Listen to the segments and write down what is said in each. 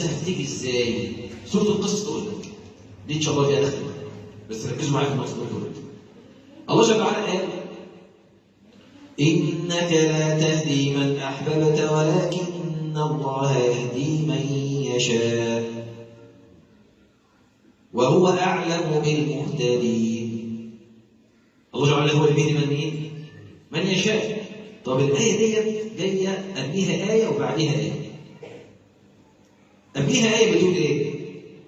نفسها بتيجي ازاي؟ سورة القصص تقول لك. دي ان شاء الله فيها نختم، بس ركزوا معايا في النقطة دول. الله جل وعلا قال: إنك لا تهدي من أحببت ولكن الله يهدي من يشاء وهو أعلم بالمهتدين. الله جل وعلا هو اللي بيهدي من مين؟ من يشاء. طب الآية ديت جاية قبليها آية وبعديها آية. قبليها آية بتقول إيه؟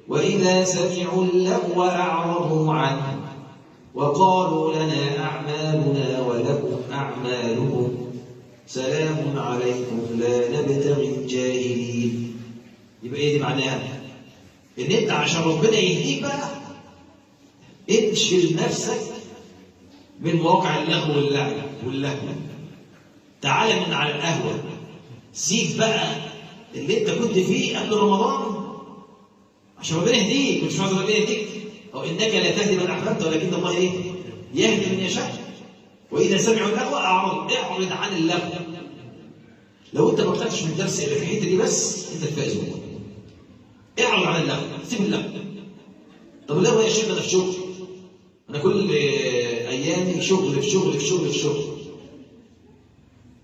وإذا سمعوا اللغو أعرضوا عنه وقالوا لنا أعمالنا ولكم أعمالكم سلام عليكم لا نبتغي الجاهلين. يبقى إيه دي معناها؟ إن أنت عشان ربنا يهديك بقى انشل نفسك من مواقع اللغو واللعب واللهو. تعالى من على القهوة، سيب بقى اللي أنت كنت فيه قبل رمضان عشان ربنا يهديك. مش عايز ربنا يهديك؟ أو إنك لا تهدي من أحببت ولكن الله إيه؟ يهدي من يشاء. وإذا سمعوا اللغو أعرض، اعرض عن اللغو. لو أنت ما طلعتش من الدرس إلا في الحتة دي بس أنت الفائز والله. اعرض عن اللغو، سيب اللغو. طب اللغو يا شيخ أنا في شغل، أنا كل أيامي شغل في شغل في شغل في شغل.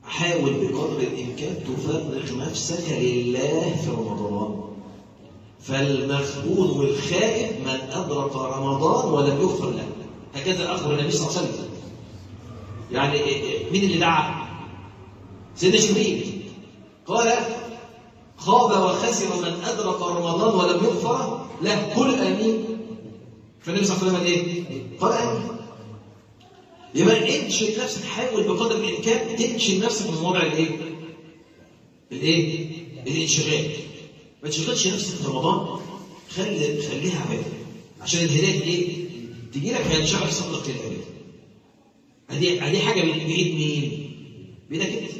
حاول بقدر الإمكان تفرغ نفسك لله في رمضان. فالمغبون والخائب من أدرك رمضان ولم يغفر له. هكذا أخبر النبي صلى الله عليه وسلم. يعني مين اللي دعا؟ سيدنا جبريل قال: خاب وخسر من أدرك رمضان ولم يغفر له، قل آمين. فالنبي صلى الله عليه وسلم إيه؟ قال آمين. يبقى انشد نفسك، حاول بقدر الإمكان تنشد نفسك من وضع الإيه؟ الإيه؟ الانشغال. ما تشغلش نفسك في رمضان، خليها عباده عشان الهداية ايه؟ تجي لك هينشغل صدرك للعبادة. ادي حاجة بايد مين؟ بايدك انت.